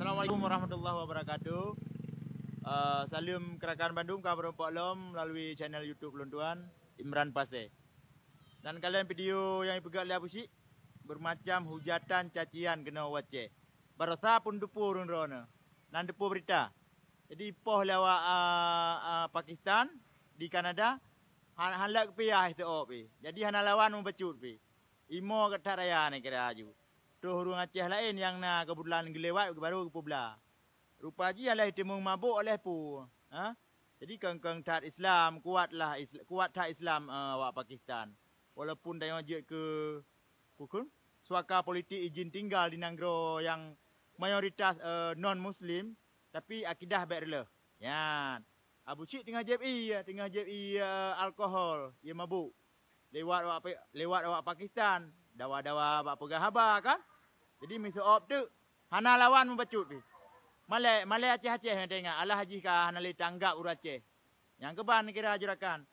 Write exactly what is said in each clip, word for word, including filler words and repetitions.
Assalamualaikum warahmatullahi wabarakatuh. Eh, saleuem keu rakan bandum ka meurumpok lom meulalu channel YouTube lôn tuan, Imran Pasé. Dan kalon video nyang ipeugét lé Abu Syik, beumacam hujatan cacian keunoe u Aceh. Barosa pun teupeue ureuëng droeneuh, nan teupeue beurita. Jadi poh lé awak, a, a, Pakistan di Kanada, han, han lé keupiah iseuôt pih. Jadi hana lawan mubacut pih. Imo that raya nyan kira aju. Troh ureuëng Aceh laén nyang na keubeutulan geulewat baru geupeubla. Rupa jih alah teumeung mabök alah peue, ha? Jadi keng-keng that Islam, kuatlah Isla-, kuat that Islam, eh, awak Pakistan. Walaupun tanyoe jeuet keu, keu, keu suaka politik izin tinggal di nanggroe nyang mayoritas, eh, non muslim, tapi akidah bék reuloh. Nyan. Abu Syik teungoh jieb ié, teungoh jieb ié, eh, alkohol, ié mabök. Lewat awak Pe-, lewat awak Pakistan, dawa-dawa bak peugah haba kan. Jadi miseuôt teuk, hana lawan mubacut pih. Malée, malée Aceh-Aceh nyang teuingat, alah jih ka hana lé tanggap ureuëng Aceh. Nyang keuban kira jurakan.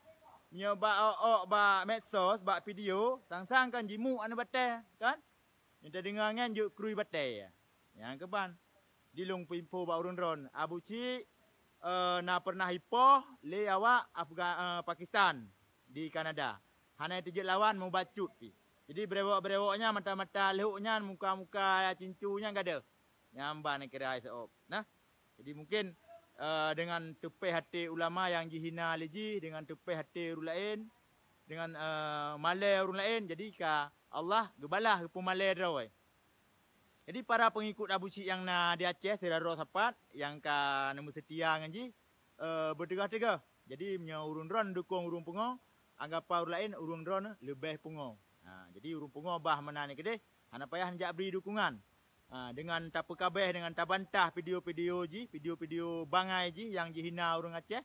Meunyoe bak ôk-ôk bak medsos, bak video, sang-sang kan jimuek aneuk batée kan. Nyang tadeungoe ngon jeuet krui batée. Nyang keuban. Di lôn peuinfo bak ureuëng droen, Abu Syik, eh, na pernah ipoh lé awak Afga-, eh, Pakistan di Kanada. Hana teujeuet lawan mubacut pih. Jadi brewok-brewok nyan mata-mata leuhok nyan muka-muka cincu nyan gadôh. Nyan ban kira iseuôt. Nah. Jadi mungkin, eh, dengan teupéh até ulama nyang jihina lé jih, dengan teupéh até ureuëng laén, dengan, eh, malée ureuëng laén, jadi ka Allah geubalah geupeumalée droe. Jadi para peungikut Abu Syik nyang na di Aceh sidroe sapat nyang ka neumeuseutia ngon jih, eh, beuteugoh-teugoh. Jadi meunyoe ureuëng droen dukong ureuëng pungo, anggapa ureuëng laén ureuëng droen leubeh pungo. Ha, jadi ureuëng pungo bah meunan keudeh, hana payah neujak bri dukungan. Ha, dengan tapeukabeh, dengan tabantah video-video jih, video-video bangai jih nyang jihina ureuëng Aceh,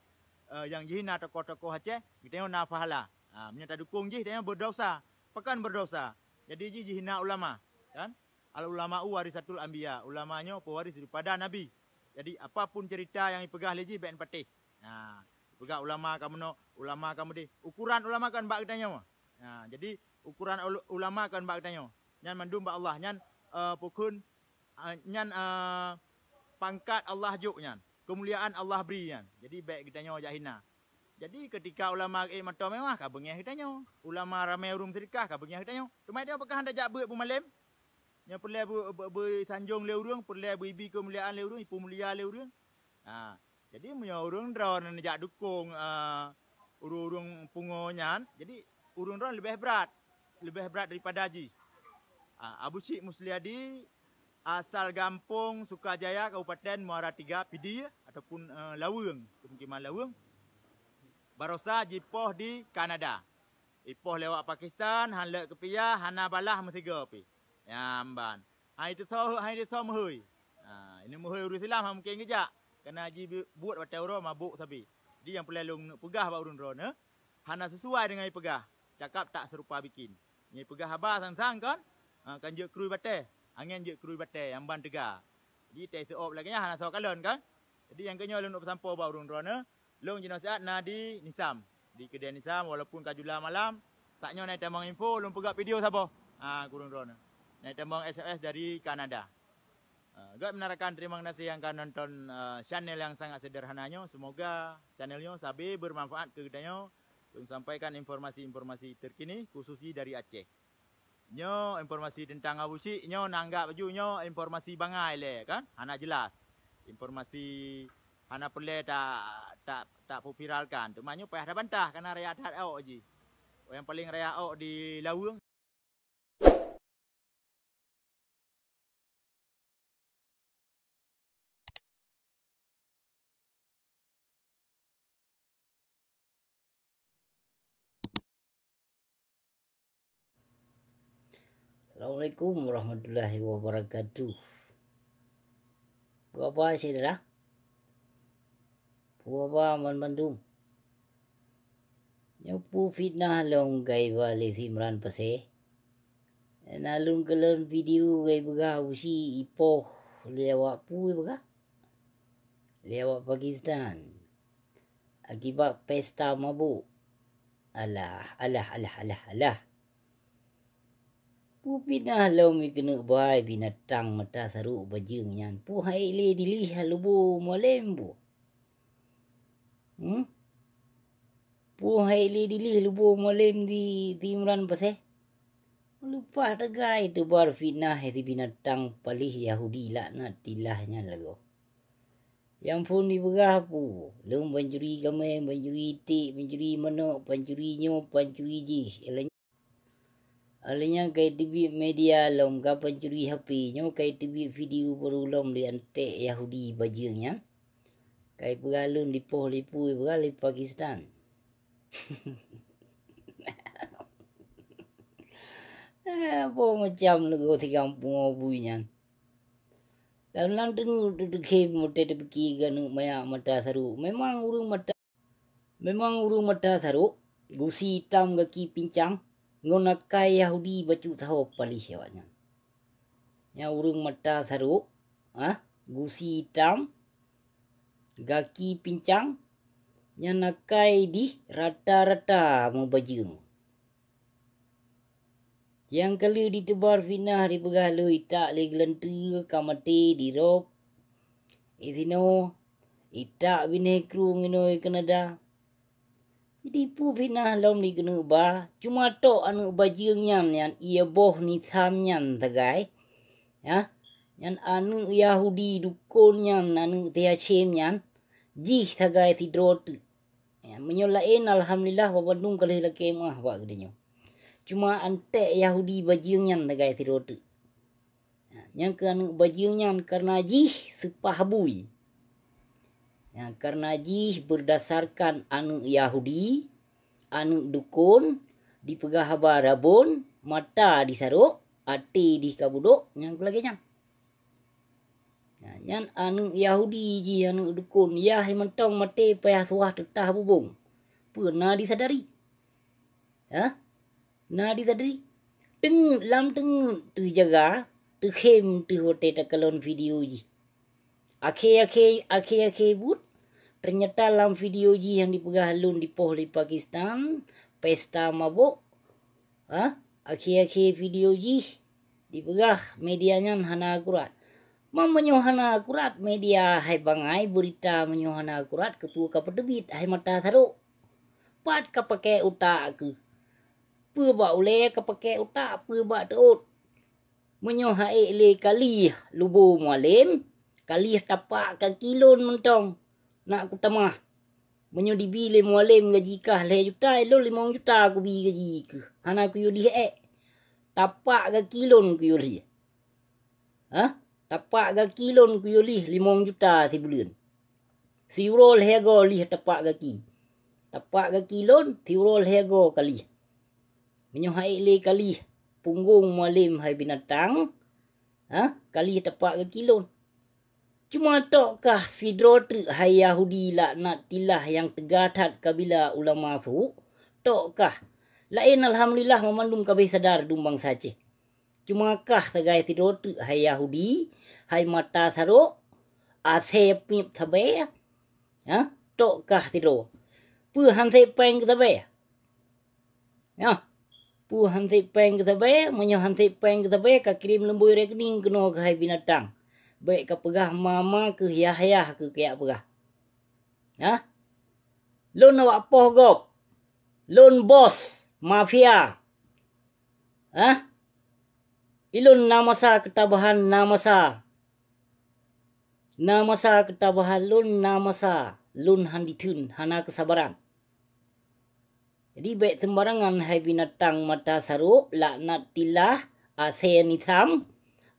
eh, nyang jihina tokoh-tokoh Aceh, geutanyoe na pahala. Ha, meunyoe tadukong jih, tanyoe beudesya. Pakon beudesya? Jadi jih jihina ulama, kan? Al-ulama'u warisatul anbiya, ulama nyoe pewaris daripada nabi. Jadi apapun cerita nyang ipeugah lé jih bék neupatéh. Nah, ipeugah ulama ka meunoe, ulama ka meudeh. Ukuran ulama kan bak geutanyoe. Nah, jadi ukuran ul-, ulama kan bak geutanyoe. Nyan mandum bak Allah, nyan, eh, pukon, eh, nyan, eh, pangkat Allah jok nyan, keumuliaan Allah bri nyan. Jadi bék geutanyoe jak hina. Jadi keutika ulama ék mantong meuwah ka beungéh geutanyoe, ulama ramé ureuëng seudeukah ka beungéh geutanyoe. Teuma tanyoe pakon hana jak beuet beumalém? Nyang peureulée beu-, beu-, beusanjong lé ureuëng, peureulée beuibi keumuliaan lé ureuëng, ipeumulia lé ureuëng. Ha, jadi meunyoe ureuëng droeneuh jak dukong, eh, ureuëng-ureuëng pungo nyan, jadi ureuëng droeneuh leubeh brat, leubeh brat daripada jih. Ha, Abu Syik Musliadi asal gampông Sukajaya, Kabupaten Muara Tiga, Pidie ataupun, eh, Laweueng, pemukiman Laweueng. Barosa jipoh di Kanada. Ipoh lé awak Pakistan, han lé keupiah, hana balah meusigoe pih. Nyan ban. Hai teusoe, hai teusoe meuhôi. Ha, ini meuhôi ureuëng Islam han mungken geujak. Kareuna jibuet watée uroe mabök sabe. Jadi nyang peureulée lôn peugah bak ureuëng droeneuh, hana sisuai deungon ipeugah. Cakap tak seurupa bikin. Nyang ipeugah haba sang-sang kan? Ha, kan jeuet krui batée. Angén jeuet krui batée, nyan ban teuga. Jadi teuh seuôt lagée nyan hana soe kalon kan? Jadi nyang keunyoe lôn peusampoe bak ureuëng droeneuh, lôn jinoe siat na di Nisam, di keudée Nisam, walaupun ka jula malam, saat nyoe na itamong info, lôn peugah video saboh, ha, keu ureuëng droeneuh. Na itamong S M S dari Kanada. Ha, gét meunan rakan, terima kasih nyang ka nonton, eh, channel nyang sangat sederhana nyoe. Semoga channel nyoe sabe bermanfaat keu geutanyoe. Lôn sampaikan informasi-informasi terkini, khusus jih dari Aceh. Nyoe informasi teuntang Abu Syik, nyoe na anggap laju nyoe informasi bangai lé, kan? Hana jelas. Informasi hana peureulée ta-, ta-, tapeuviralkan. Teuma nyoe payah tabantah, kareuna raya that ôk jih. Nyang paleng raya ôk di Laweueng. Assalamualaikum warahmatullahi wabarakatuh. Peue haba syedara? Peue haba banmandum? Nyoe peue fitnah lôn ka iba lé si Imran Pasé? Na lôn kalon video ka ipeugah Abu Syik ipoh lé awak peue ipeugah? Lé awak Pakistan. Akibat pesta mabök. Alah, alah, alah, alah, alah. Peue pinah lom i keuneuk ba binatang mata sarok bajeueng nyan? Peue han ék lé dilih lubo Mualem bu? Hmm? Peue han ék lé dilih lubo Mualem di, di Imran Pasé? Leupah tagai teubar fitnah si binatang paléh Yahudi laknatillah nyan lagoe. Nyang phon jipeugah peue, lôn pancuri kamé, pancuri iték, pancuri manok, pancuri nyoe, pancuri jih. Alah nyan kai teubiet media lom ka pancuri H P, nyoe kai teubiet video barô lom di antek Yahudi bajeueng nyan. Kai peugah lôn dipoh lé peue, peugah lé Pakistan. Eh, boh macam lagoe si gampông bui nyan. Lam, lam teungeut teudeungoe meuté teupike keuneuk manyak mata sarok. Memang ureuëng mata, memang ureuëng mata sarok, gusi itam gaki pincang, ngon akai Yahudi bacut sahoe paléh awaknyan. Nyan ureuëng mata sarok, ah, gusi itam, gaki pincang, nyan akai dih rata-rata meubajeueng. Nyang ka lheueh jiteubar fitnah jipeugah lôn itak lé geulanteue ka maté dirob, isinoe itak binéh krueng inoe Kanada. Jitipu fitnah lom di keuneuk ba, cuma tok aneuëk bajeueng nyan, nyan ie boh Nitham nyan sagai. Ya, nyan aneuëk Yahudi dukon nyan, aneuëk Tiashem nyan, jih sagai sidroe teuk. Ya, meunyoe laén, alhamdulillah, bak bandum ka lheueh lakée meuah bak geutanyoe. Cuma antek Yahudi bajeueng nyan sagai sidroe teuk. Nyang keu aneuëk bajeueng nyan kareuna jih seupah bui. Nyang kareuna jih beurdasarkan aneuëk Yahudi, aneuëk dukon, dipeugah haba rabon, mata disarok, até dih ka budok, nyang keu lagée nyan. Nyan aneuëk Yahudi jih aneuëk dukon, yah mantong maté payah suah teutah bubong. Peue na disadari? Hah? Na disadari? Teungeut lam teungeut teuh jaga, teukhém teuh watée takalon video jih. Akhé-akhé, akhé-akhé buet, teunyata lam video jih nyang dipeugah lôn dipoh lé Pakistan, pesta mabök, ha? Akhé-akhé video jih dipeugah media nyan hana akurat. Ma meunyoe hana akurat, media hai bangai beurita meunyoe hana akurat, keupeue ka peuteubiet hai mata sarok? Pat ka pakée utak keuh? Peue bak ulée ka pakée utak, peue bak teuôt? Meunyoe han ék lé kalih lubo Mualem, kalih tapak gaki lôn mantong, nak kutamah. Meunyoe dibi lé Mualem gaji kah lhée juta, ilôn limong juta kubi gaji keuh, hana kuyue lih ék. Tapak gaki lôn kuyue lih. Hah? Tapak gaki lôn kuyue lih limong juta sibuleuen. Siuroe lhée goe lih tapak gaki. Tapak gaki lôn, siuroe lhée goe kalih. Meunyoe han ék lé kalih punggong Mualem hai binatang, ha, kalih tapak gaki lôn. Cuma tok kah sidroe teuk hai Yahudi laknatillah nyang teuga that kabila ulama su? Tok kah? Laén alhamdulillah, mamandum ka abéh sadar dum bansa Aceh. Cuma kah sagai sidroe teuk hai Yahudi, hai mata sarok, asée piep sabe, ha? Tok kah sidroe? Peue han sép péng keu sabe? Nyoh, peue han sép péng keu sabe? Meunyoe han sép péng keu sabe, ka kirém lumbôi rekening keunoe keuhai binatang. Bék ka peugah ma-ma keuh, yah-yah keuh kajak peugah. Hah? Lôn awak poh gob. Lôn bos mafia. Hah? Ilôn na masa keutabahan, na masa. Na masa keutabahan lôn, na masa. Lôn han ditheun, hana keusabaran. Jadi, bék seumbarangan hai binatang mata sarok, laknatillah, asée nisam,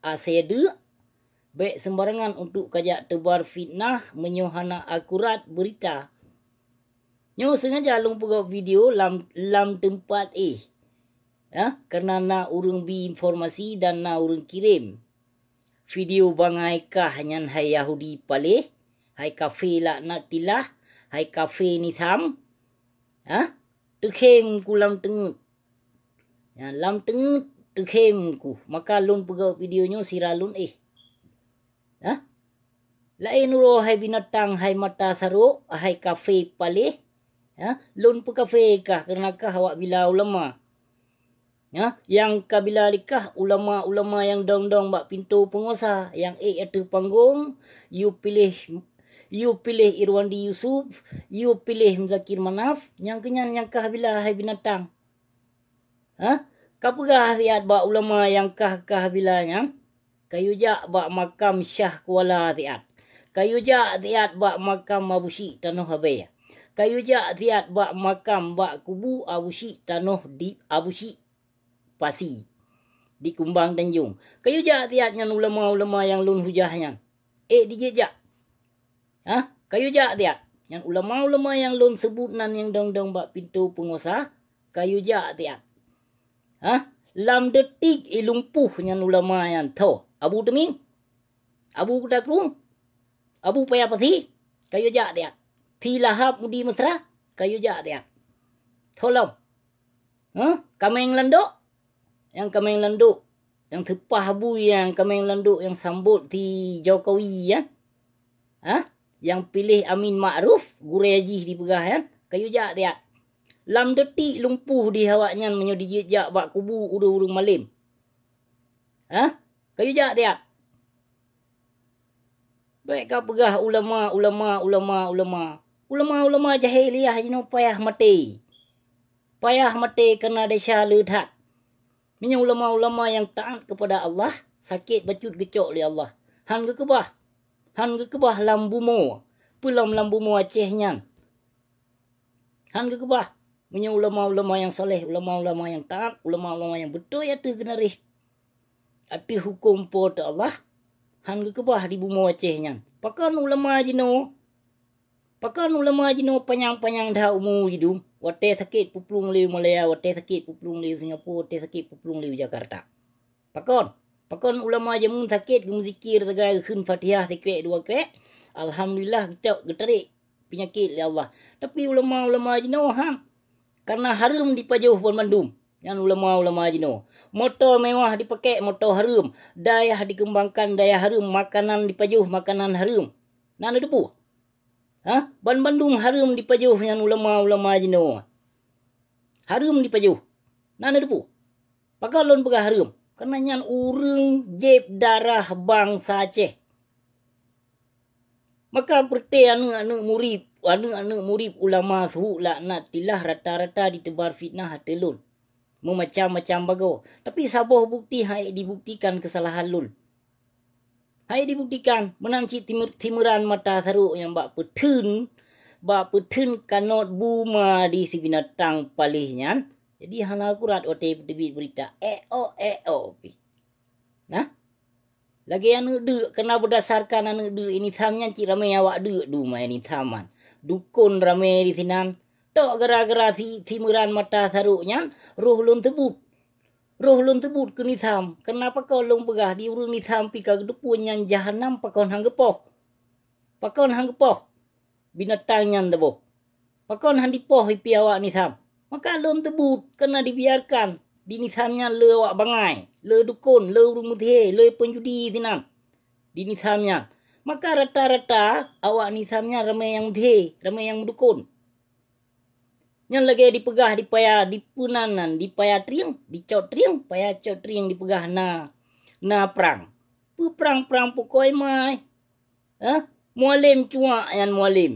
asée deuk. Bék seumbarangan untuk kajak teubar fitnah meunyoe hana akurat beurita. Nyoe sengaja lôn peugah video lam, lam teumpat éh. Ya, kareuna na ureuëng bi informasi dan na ureuëng kirém. Video bangai kah nyan hai Yahudi paléh, hai kafé laknatillah, hai kafé nisam. Ha? Teukhém ku lam teungeut. Ya, lam teungeut teukhém ku. Maka lôn peugah video nyoe sira lôn éh. Ha? Laén uroe hai binatang, hai mata sarok, hai kafé paléh. Ha? Lôn peukafé kah kareuna kah awak bila ulama. Ya, nyang kabila likah ulama-ulama nyang dong-dong bak pintoe peunguasa, nyang ék ateueh panggong, yue piléh, yue piléh Irwandi Yusuf, yue piléh Muzakir Manaf, nyang keunyan nyang kah bila hai binatang. Ha? Kapeugah siat bak ulama nyang kah-kah bila nyan, kayue jak bak makam Syah Kuala siat. Kayue jak siat bak makam Abu Syik Tanoh Abée. Kayue jak siat bak makam bak kubu Abu Syik Tanoh di Abu Syik Pasi di Kumbang Tanjong. Kayue jak siat nyan ulama-ulama nyang lôn hujah nyan. Ék dijak jak. Ha? Kayue jak siat. Nyan ulama-ulama nyang lôn seubut nan nyang dong-dong bak pintoe peunguasa, kayue jak siat. Ha? Lam detik i lumpuh nyan ulama nyan tho. Abu Teumim? Abu Kuta Krueng? Abu Paya Pasi? Kayue jak siat. Thi Lahab Mudi Mesra? Kayue jak siat. Tho lom. Ha? Kaméng Landok? Nyang kaméng Landok, nyang seupah bui nyang kaméng Landok nyang sambot si Jokowi, ya? Ha? Nyang piléh Amin Ma'ruf, gurée jih dipeugah, ya? Kayue jak siat. Lam detik lumpuh di awaknyan meunyoe dijak bak kubu ureuëng-ureuëng malém. Ha? Kayue jak siat. Bék kapeugah ulama, ulama, ulama, ulama. Ulama-ulama jahiliyah jinoe payah maté. Payah maté kareuna desya le that. Meunyoe ulama-ulama nyang taát keupada Allah, sakét bacut geucok lé Allah. Hán geukeubah. Hán geukeubah lam bumoe. Peulom lam bumoe Aceh nyan. Hán geukeubah. Meunyoe ulama-ulama nyang saleh, ulama-ulama nyang taát, ulama-ulama nyang beutôi ateueh geunaréh, ateueh huköm Po teu Allah, hán geukeubah di bumoe Aceh nyan. Pakon ulama jinoe? Pakon ulama jinoe panyang-panyang that umu jidum? Watée sakét peuplueng lé u Malaya, watée sakét peuplueng lé u Singapura, watée sakét peuplueng lé u Jakarta. Pakon? Pakon ulama jameun sakét geumeuzikir sagai geukheun Fatihah sikrek dua krek, alhamdulillah geucok geutarek peunyakét lé Allah. Tapi ulama-ulama jinoe han, kareuna hareuem dipajoh banmandum. Nyan ulama-ulama jinoe. Moto mewah dipakek, moto hareuem. Dayah dikeumbangkan, dayah hareuem. Makanan dipajoh, makanan hareuem. Na neuteupeue? Ha? Banmandum hareuem dipajoh nyan ulama-ulama jinoe. Hareuem dipajoh. Na neuteupeue? Pakon lôn peugah hareuem? Kareuna nyan ureuëng jieb darah bansa Aceh. Maka peureuté aneuëk-aneuëk murit, aneuëk-aneuëk murit ulama su' laknatillah rata-rata diteubar fitnah ateueh lôn. Meumacam-macam bagoe. Tapi saboh bukeuti han ék dibuktikan keusalahan lôn. Han ék dibuktikan, meunan cit timeu-, timeuran mata sarok nyang bak peutheun, bak peutheun kanot buma di si binatang paléh nyan. Jadi hana akurat watée peuteubiet beurita. Eh, oh, eh, oh, pih. Nah, lagée aneuëk deuk, kareuna beudasarkan aneuëk deuk i Nitham nyan cit ramé awak deuk dum i Nitham nyan. Dukon ramé disinan. Tok gara-gara si, si timeuran mata sarok nyan, roh lôn seubut. Roh lôn seubut keu Nitham. Kareuna pakon lôn peugah di ureuëng Nitham pih ka geuteupeue nyan jahanam pakon han geupoh. Pakon han geupoh? Binatang nyan teuboh. Pakon han dipoh ipi awak Nitham? Maka lôn teubut, kareuna dibiarkan di Nitham nyan le awak bangai, le dukon, le ureuëng meudhé, le peunjudi sinan di Nitham nyan. Maka rata-rata awak Nitham nyan ramé nyang meudhé, ramé nyang meudukon. Nyan lagée dipeugah di paya, di peunan nan, di paya trieng, di cot trieng, paya cot trieng dipeugah na, na prang. Peu prang-prang pukoi mai? Hah? Mualem cuak nyan mualem.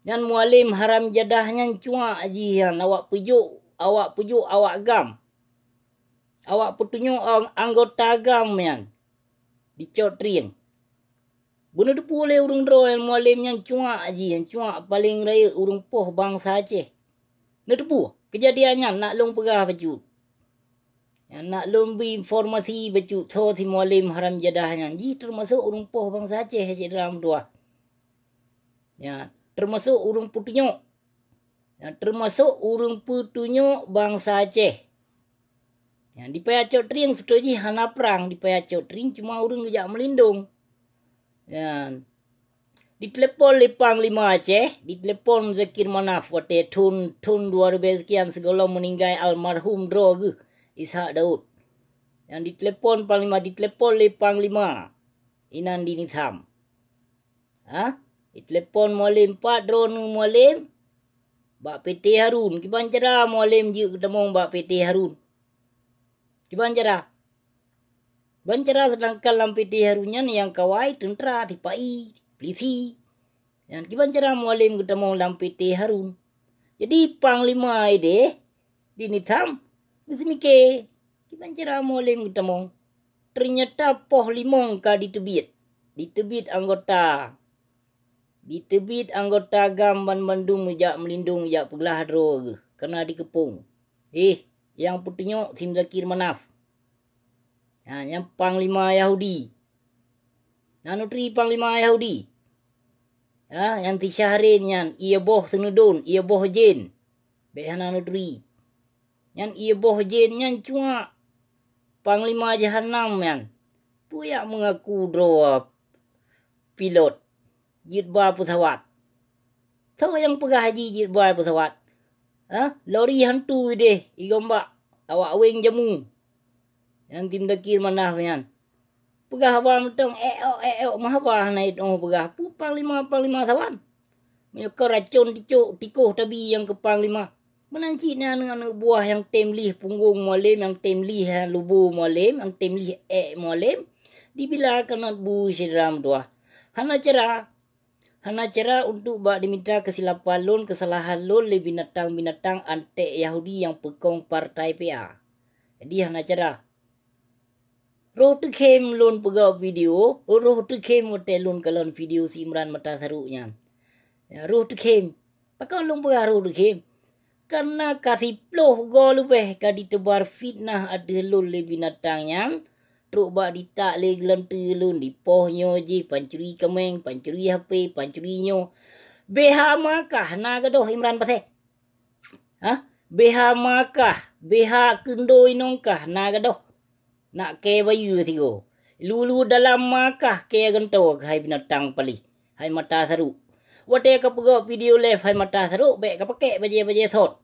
Nyan mualem haram jadah nyan cuak jih nyan awak peujok, awak peujok awak gam. Awak peutunyok ang-, anggota gam nyan dicot trieng. Beuneuteupeu lé ureuëng droe nyan mualem nyan cuak jih nyan, cuak paleng rayeuk ureuëng poh bansa Aceh. Neuteupeue keujadian nyan nak lôn peugah bacut. Nyan nak lôn bri informasi bacut soe si mualem haram jadah nyan. Jih teumasok ureuëng poh bansa Aceh, syedara meutuwah. Nyan teumasok ureuëng peutunyok. Nyan teumasok ureuëng peutunyok bansa Aceh. Nyan di paya cot trieng, seutôt jih hana prang di paya cot trieng, cuma ureuëng geujak meulindong. Nyan ditelepon lé Panglima Aceh, ditelepon Muzakir Manaf watée thon, thon dua ribée sekian sigohlom meuninggai almarhum droe geuh Ishak Daud. Nyan ditelepon Panglima, ditelepon lé Panglima inan di Nitham. Ha? Ditelepon mualem, pat droeneuh mualem? Bak PT Harun. Kiban cara mualem jeuet geutamong bak PT Harun? Kiban cara? Ban cara, sedangkan lam PT Harun nyan nyang kawai teuntra, sipa-i, pulisi. Nyan kiban cara Mualem geutamong lam PT Harun. Jadi panglima ideh di Nizam geuseumiké, kiban cara Mualem geutamong. Teunyata poh limong ka diteubiet. Diteubiet anggota. Diteubiet anggota GAM banmandum jak meulindong, jak peuglah droe geuh, kareuna dikeupông. Eh, nyang peutunyok si Muzakir Manaf. Ha, nyang panglima Yahudi. Na neuturi panglima Yahudi? Ha, nyang si Syahrin nyan, ié boh seuneudon, ié boh jén. Bék hana neuturi. Nyan ié boh jén nyan cuak. Panglima Jahanam nyan. Peue jak meungaku droe pilot jeuet ba peusawat? Soe nyang peugah jih jeuet ba peusawat? Ha? Lori hantu ideh igombak awak weng jamu. Nyan si Muzakir Manaf nyan. Peugah haba mantong, "Ék-ok, ék-ok," meuhaba hana jiteu'oh peugah. Peue panglima-panglima sawan? Meunyoe kon racon ticok, tikoh tabi nyang keu panglima. Meunan cit na aneuk-aneuk buah nyang tem lih punggong Mualem, nyang tem lih lubo Mualem, nyang tem lih ék Mualem, dibila keunoe bu syedara meutuwah. Hana cara, hana cara untuk bak dimita keusilapan lôn, keusalahan lôn lé binatang-binatang anték Yahudi nyang peukong partai P A. Jadi hana cara. Roh teukhém lôn peugah video, roh teukhém watée lôn kalon video si Imran mata sarok nyan. Ya, roh teukhém. Pakon lôn peugah roh teukhém? Kareuna ka siploh goe leubeh ka diteubar fitnah ateueh lôn lé binatang nyan, trok bak ditak lé geulanteue lôn, dipoh nyoe jih pancuri kaméng, pancuri H P, pancuri nyoe. B H makah na gadôh Imran Pasé. Hah? B H makah, B H keundo inong kah na gadôh. Nak kée bayeue sigoe. Lu-lu dalam makah kée gantoe keuhai binatang paléh, hai mata sarok. Watée ka peugah video live hai mata sarok, bék ka pakek bajée-bajée sot.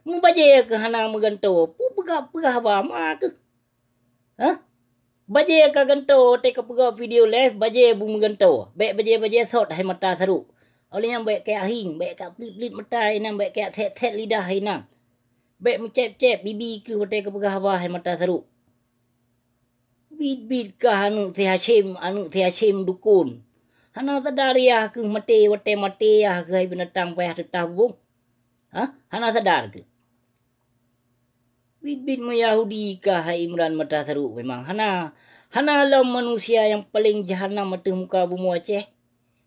Meubajée keuh hana meugantoe, peue peugah-peugah haba ma keuh. Hah? Bajée ka gantoe watée ka peugah video live, bajée bu meugantoe. Bék bajée-bajée sot hai mata sarok. Óh lheueh nyan bék kajak hieng, bék kajak plit-plit mata hai nan, bék kajak that-that lidah hai nan. Bék meucép-cép bibi keuh watée ka peugah haba hai mata sarok. Bit-bit kah aneuk si Hashim, aneuk si Hashim dukon. Hana sadar yah keuh maté, watée maté yah keuh hai binatang payah teutah bubông. Hah? Hana sadar keuh? Bit-bit meuyahudi kah hai Imran mata sarok, memang hana, hana lom manusia nyang paleng jahanam ateueh muka bumoe Aceh.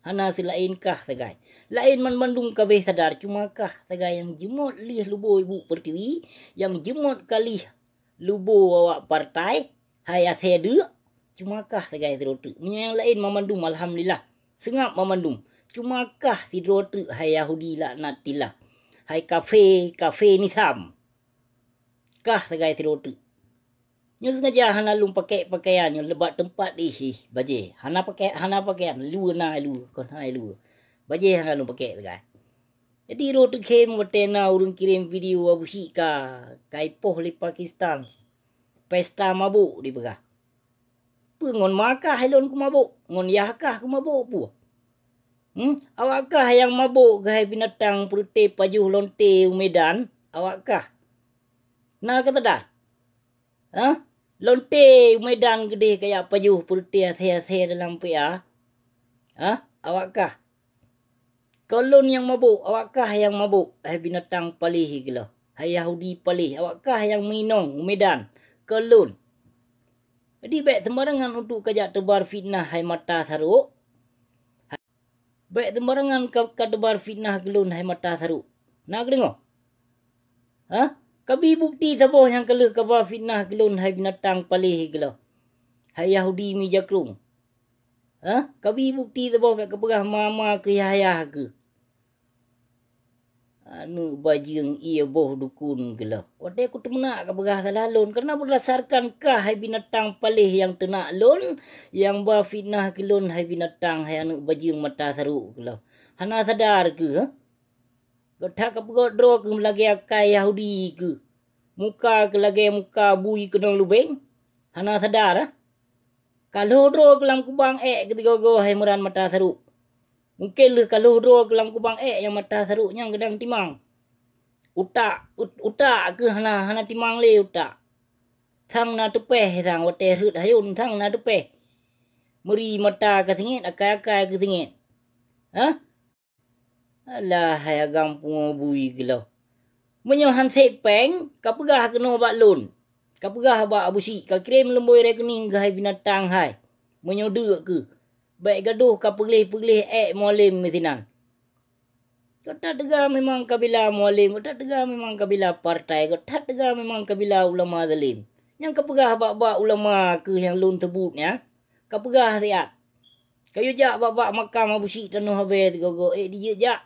Hana seulaén kah sagai. Laén banmandum ka abéh sadar, cuma kah sagai nyang jeumot lih lubo ibu peurtiwi, nyang jeumot ka lih lubo awak partai, hai asée deuk, cuma kah sagai sidroe teuk. Meunyoe nyang laén banmandum, alhamdulillah, seungab banmandum. Cuma kah sidroe teuk hai Yahudi laknatillah, hai kafé, kafé Nizam. Kah sagai sidroe teuk. Nyoe sengaja hana lôn pakek pakaian nyoe leubak teumpat jih bajée. Hana pakek, hana pakaian, lue na lue, kon hana lue. Bajée hana lôn pakek sagai. Jadi roh teukhém watée na ureuëng kirém video Abu Syik ka, ka ipoh lé Pakistan. Pesta mabök dipeugah. Peue ngon ma kah ilôn keumabök? Ngon yah kah keumabök peue? Hmm? Awak kah nyang mabök keuhai binatang peureuté pajoh lonte u Medan? Awak kah? Na ka sadar? Hah? Lonte u Medan keudeh kajak pajoh peureuté asée-asée dalam P A? Hah? Awak kah? Kon lôn nyang mabök, awak kah nyang mabök, hai binatang paléh keulôh, hai Yahudi paléh, awak kah nyang meuinong u Medan, kon lôn. Jadi bék seumbarangan untuk kajak teubar fitnah hai mata sarok. Bék seumbarangan ka, ka teubar fitnah keu lôn hai mata sarok. Na kadeungoe? Hah? Kabi bukeuti saboh nyang ka lheueh kaba fitnah keu lôn hai binatang paléh keulôh, hai Yahudi mijakrong. Hah? Kabi bukeuti saboh bék kapeugah ma-ma keu yah-yah keuh. Aneuk bajeueng ié boh dukon keulôh. Watée kuteumeunak kapeugah salah lôn, kareuna beurdasarkan kah hai binatang paléh nyang teunak lôn, nyang ba fitnah keu lôn hai binatang hai aneuk bajeueng mata sarok keulôh. Hana sadar keuh, hah? Gata kapeugöt droe keuh lagée akai Yahudi keuh. Muka keuh lagée muka bui keunong lubeng. Hana sadar, ah? Ka lhôh droe keuh lam kubang ék keu sigoe-goe hai Imran mata sarok. Mungken lheueh ka lhôh droe keuh lam kubang ék nyang mata sarok nyan geudang timang. Utak, ut-, utak keuh hana, hana timang lé utak. Thang na teupeh thang, watée rhot hayôn thang na teupeh. Meuri mata ka singét, akai-akai ka singét. Hah? Alah, hai agam pungo bui keuloh. Meunyoe han sép péng, ka peugah keunoe bak lôn. Ka peugah bak Abu Syik, ka kirém lumbôi rekening keuhai binatang hai. Meunyoe deuk keuh, bék gadoh ka peugleh-peugleh ék Mualem meusinan. Gata teuga memang kabila Mualem, gata teuga memang kabila partai, gata teuga memang kabila ulama zalim. Nyang ka peugah bak-bak ulama keuh nyang lôn seubut nyan, ka peugah siat. Kayue jak bak-bak makam Abu Syik tanoh abée sigoe-goe, ék dijeuet jak.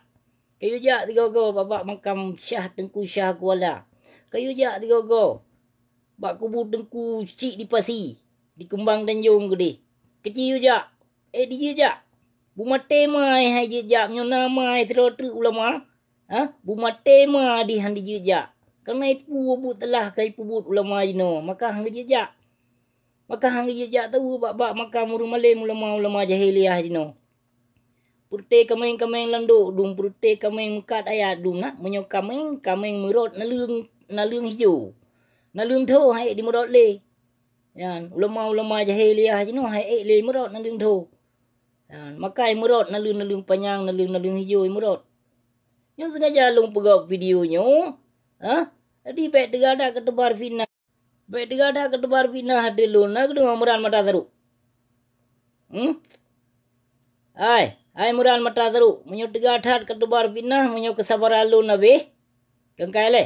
Kayue jak sigoe-goe bak-bak makam Syah Teungku Syah Kuala. Kayue jak sigoe-goe bak kubu Teungku Syik di Pasi, di Kumbang Tanjong keudeh. Keuci yue jak, ék dijeuet jak. Beumaté ma hai jeuet jak, meunyoe na ma sidroe treuk ulama, ha? Beumaté ma di han dijeuet jak. Kareuna ipeue buet teulah ka ipeubuet ulama jinoe, maka han geujeuet jak. Maka han geujeuet jak tawoe bak-bak makam ureuëng malém ulama-ulama jahiliyah jinoe. Peureute kaméng-kaméng landok dum, peureute kaméng meukat ayat dum na. Meunyoe kaméng, kaméng meurot naleueng, naleueng hijo. Naleueng tho han ék dimeurot lé. Nyan, ulama-ulama jahiliyah jinoe han ék lé meurot naleueng tho. Nyan, maka meurot naleueng-naleueng panyang, naleueng-naleueng hijo meurot. Nyoe sengaja lôn peugah video nyoe, ha? Jadi bék teuga that ka teubar fitnah. Bék teuga that ka teubar fitnah ateueh lôn, na keudeungoe Imran mata sarok. Hmm? Hai, hai Imran mata sarok, meunyoe teuga that ka teubar fitnah, meunyoe keusabaran lôn habéh, keukai lé.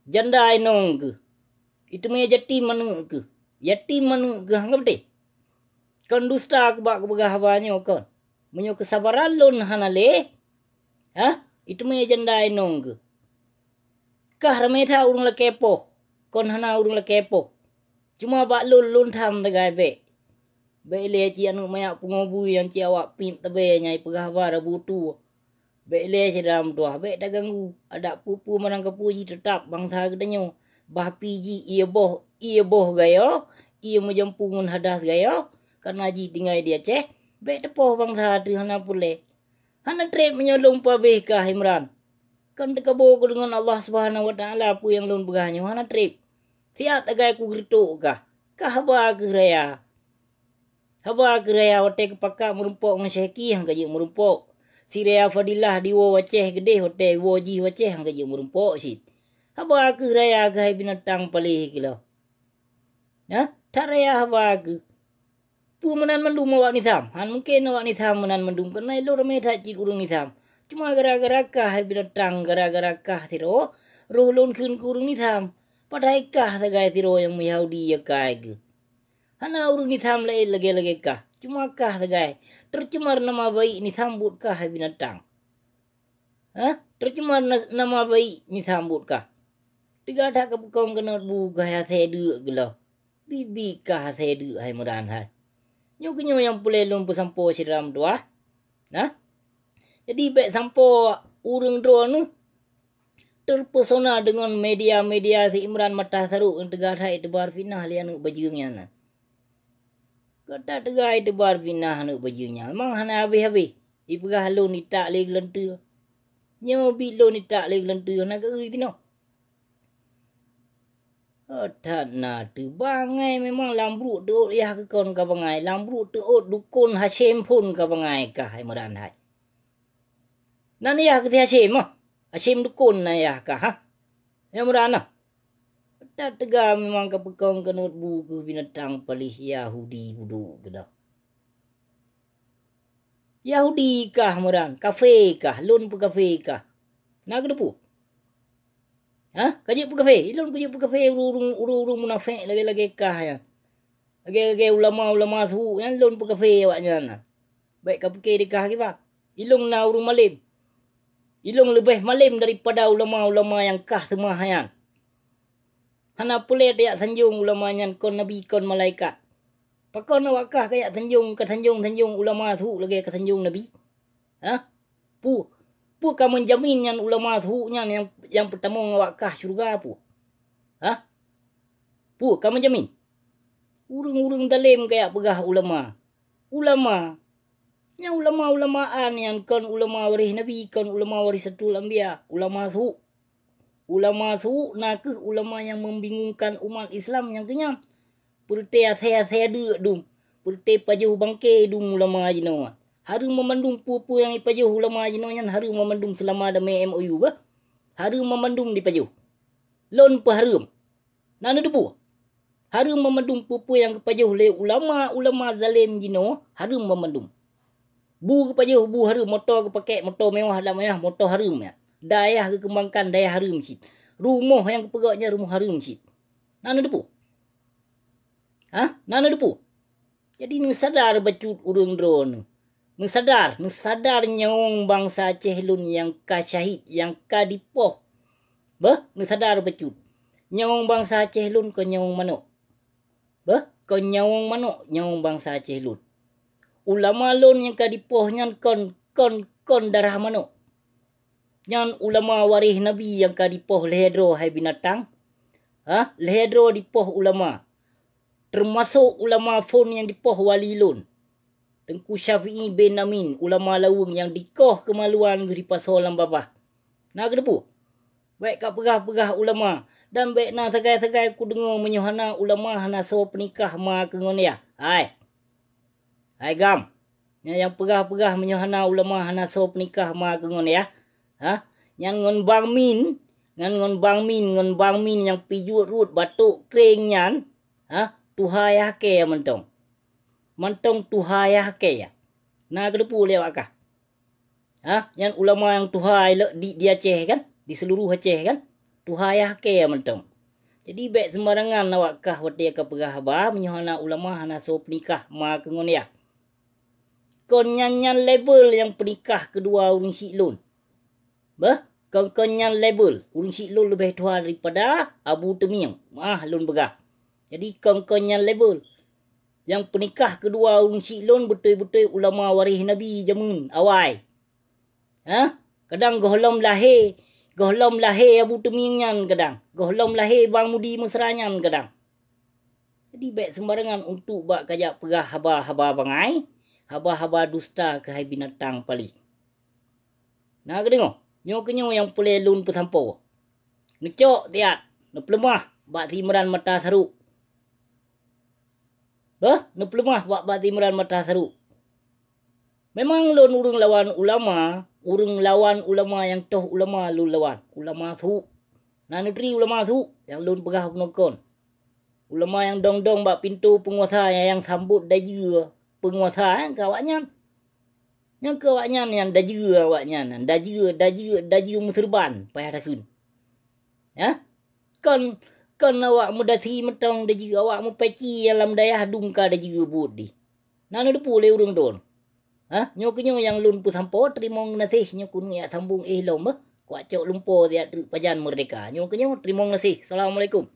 Janda inong keuh. Iteumé jatim aneuk keuh. Yatim aneuk keuh, anggap deh. Kon dusta keubak kupeugah haba nyoe kon. Meunyoe keusabaran lôn hana lé, ha? Iteumé janda inong keuh. Kah ramé that ureuëng lakée poh, kon hana ureuëng lakée poh. Cuma bak lôn, lôn tham teugai bék. Bék lé cit aneuk manyak pungo bui nyang cit awak piep tabée nyang ipeugah haba rabu tu. Bék lé syedara meutuah, bék taganggu. Adak peue-peue meurangkapeue jih teutap bansa geutanyoe. Bah pi jih ié boh, ié boh gayoe, ié meujampu ngon hadas gayoe, kareuna jih tinggai di Aceh, bék teupoh bansa teuh hana peureulée. Hana treb meunyoe lôn peuhabéh kah Imran. Kon teukaboe keu deungon Allah Subhanahu wa Taala peue nyang lôn peugah nyoe hana treb. Siat sagai kugeureutok kah. Kah haba keuh raya. Haba keuh raya watée keupakat meurumpok ngon Syehki han ka jeuet meurumpok. Si raya Fadilah diwoe u Aceh keudeh watée woe jih u Aceh han ka jeuet meurumpok cit. Haba keuh raya keuhai binatang paléh keuloh. Nyan, that raya haba keuh. Peue meunan mandum awak Nizam? Han mungken awak Nizam meunan mandum, kareuna ilôn ramé that cit ureuëng Nizam. Cuma gara-gara kah hai binatang, gara-gara kah sidroe, roh lôn kheun keu ureuëng Nizam. Padahai kah sagai sidroe nyang meuYahudi ya kai keuh. Hana ureuëng Nizam laén lagée-lagée kah, cuma kah sagai. Teucemar nama baik Nizam buet kah hai binatang. Hah? Teucemar na-, nama baik Nizam buet kah. Teuga that ka peukong keuneuk bu kah asée deuk geuloh. Biet-biet kah asée deuk hai Imran hai. Nyoe keuh nyoe nyang peureulée lôn peusampoe syedara meutuah. Nah. Jadi bék sampoe ureuëng droeneuh terpesona deungon media-media si Imran mata sarok nyang teuga that iteubar fitnah lé aneuk bajeueng nyan. Gata teuga iteubar fitnah aneuk bajeueng nyan, memang hana habéh-habéh. Ipeugah lôn itak lé geulanteue. Nyoe biet lôn itak lé geulanteue, hana geu-eu tinoh. Oh, that na teuh bangai memang lam bruek teuôt yah keu kon ka bangai, lam bruek teuôt dukon Hasyim phon ka bangai kah hai Imran hai. Nan yah keu si Hasyim ah. Hasyim dukon nan yah kah ha. Nyang Imran ah. That teuga memang ka peukong keuneuk bu keuh binatang paléh Yahudi budok keudah. Yahudi kah Imran, kafé kah, lôn peukafé kah. Na keudeue peue? Hah? Ka jeuet peukafé? Ilôn ka jeuet peukafé ureuëng-ureuëng, ureuëng-ureuëng munafék lagée-lagée kah nyan. Lagée-lagée ulama-ulama su nyan lôn peukafé awaknyan. Bék ka pike di kah kiban. Ilôn na ureuëng malém. Ilôn leubeh malém daripada ulama-ulama nyang kah seumah nyan. Hana peureulée tajak sanjong ulama nyan kon nabi kon malaikat. Pakon awak kah kajak sanjong, ka sanjong-sanjong ulama su lagée ka sanjong nabi? Hah? Peue, peue ka meujamin nyan ulama su nyan nyang, nyang peutamong awak kah syeuruga peue? Hah? Peue ka meujamin? Ureuëng-ureuëng dalém kajak peugah ulama. Ulama. Nyang ulama-ulama an nyan kon ulama waréh nabi, kon ulama warésatul anbiya, ulama su. Ulama su' na kheueh ulama nyang membingungkan umat Islam nyang keu nyan. Peureute asai-asai deuk dum, peureute pajoh bangke dum ulama jinoe. Hareuem meumandum peue-peue nyang jipajoh ulama jinoe nyan, hareuem meumandum seulama damé M O U bah. Hareuem meumandum jipajoh. Lôn peuhareuem. Na neuteupeue? Hareuem meumandum peue-peue nyang geupajoh lé ulama-ulama zalém jinoe, hareuem meumandum. Bu geupajoh bu hareuem, moto geupakèk moto mewah lam mewah, moto hareuem nyan. Dayah geukeumbangkan dayah hareuem cit. Rumoh nyang geupeugöt nyan rumoh hareuem cit. Na neuteupeue? Hah? Na neuteupeue? Jadi neusadar bacut ureuëng droeneuh. Neusadar, neusadar nyawöng bansa Aceh lôn nyang ka syahid, nyang ka dipoh. Beuh, neusadar bacut. Nyawöng bansa Aceh lôn kon nyawöng manök. Beuh, kon nyawöng manök nyawöng bansa Aceh lôn. Ulama lôn nyang ka dipoh nyan kon, kon, kon darah manök. Nyan ulama waréh Nabi nyang ka dipoh lhée droe hai binatang. Hah? Lhée droe dipoh ulama. Teumasok ulama phon nyang dipoh wali lôn. Teungku Syafi'i bin Amin, ulama laweueng nyang dikoh keumaluan geuh dipasoe lam babah. Na keuteupeu? Bék kapeugah-peugah ulama, dan bék na sagai-sagai kudeungoe meunyoe hana ulama hana soe peunikah ma keu ngon yah. Hai! Hai gam! Nyan nyang peugah-peugah meunyoe hana ulama hana soe peunikah ma keu ngon yah. Hah? Nyan ngon Bang Min, nyan ngon Bang Min, ngon Bang Min nyang pijuet ruet batok kreng nyan, hah? Tuha yah kée mantong. Mantong tuha yah kée. Na keuteupeu lé awak kah? Hah? Nyan ulama nyang tuha ilok di, di Aceh kan? Di seuluruh Aceh kan? Tuha yah kée mantong. Jadi bék seumbarangan awak kah watée kapeugah haba meunyoe hana ulama hana soe peunikah ma keu ngon yah. Kon nyan-nyan label nyang peunikah keudua ureuëng syiek lôn. Beuh, kon-kon nyan label, ureuëng syiek lôn leubeh tuha daripada Abu Teumieng. Meuah lôn peugah. Jadi kon-kon nyan label. Nyang peunikah keudua ureuëng syiek lôn beutôi-beutôi ulama waréh Nabi jameun awai. Hah? Kadang gohlom lahé, gohlom lahé Abu Teumieng nyan kadang. Gohlom lahé Bang Mudi Mesra nyan kadang. Jadi bék seumbarangan untuk bak kajak peugah haba-haba bangai, haba-haba dusta keuhai binatang paléh. Na keudeungoe, nyoe keunyoe nyang peureulée lôn peusampoe. Neucok siat, neupeuleumah bak si Imran mata sarok. Beuh, neupeuleumah bak, bak si Imran mata sarok. Memang lôn ureuëng lawan ulama, ureuëng lawan ulama nyang toh ulama lôn lawan, ulama su'. Na neuturi ulama su' nyang lôn peugah bunoe kon. Ulama nyang dong-dong bak pintoe peunguasa nyang, nyang sambot dajeue peunguasa, eh, keu awaknyan. Nyang keu awaknyan nyang dajeue awaknyan, dajeue, dajeue, dajeue meuseureuban payah takheun. Hah? Kon, kon awak meudasi meutong dajeue, awak meupeci nyang lam dayah dum ka dajeue buet di. Na neuteupeue lé ureuëng droen. Hah? Nyoe keunyoe nyang lôn peusampoe, teurimong geunaséh nyoe keuneuk jak sambong éh lom beuh. Kuwak cok lumpoe siat treuk pajan meurdeka. Nyoe keunyoe teurimong geunaséh. Assalamualaikum.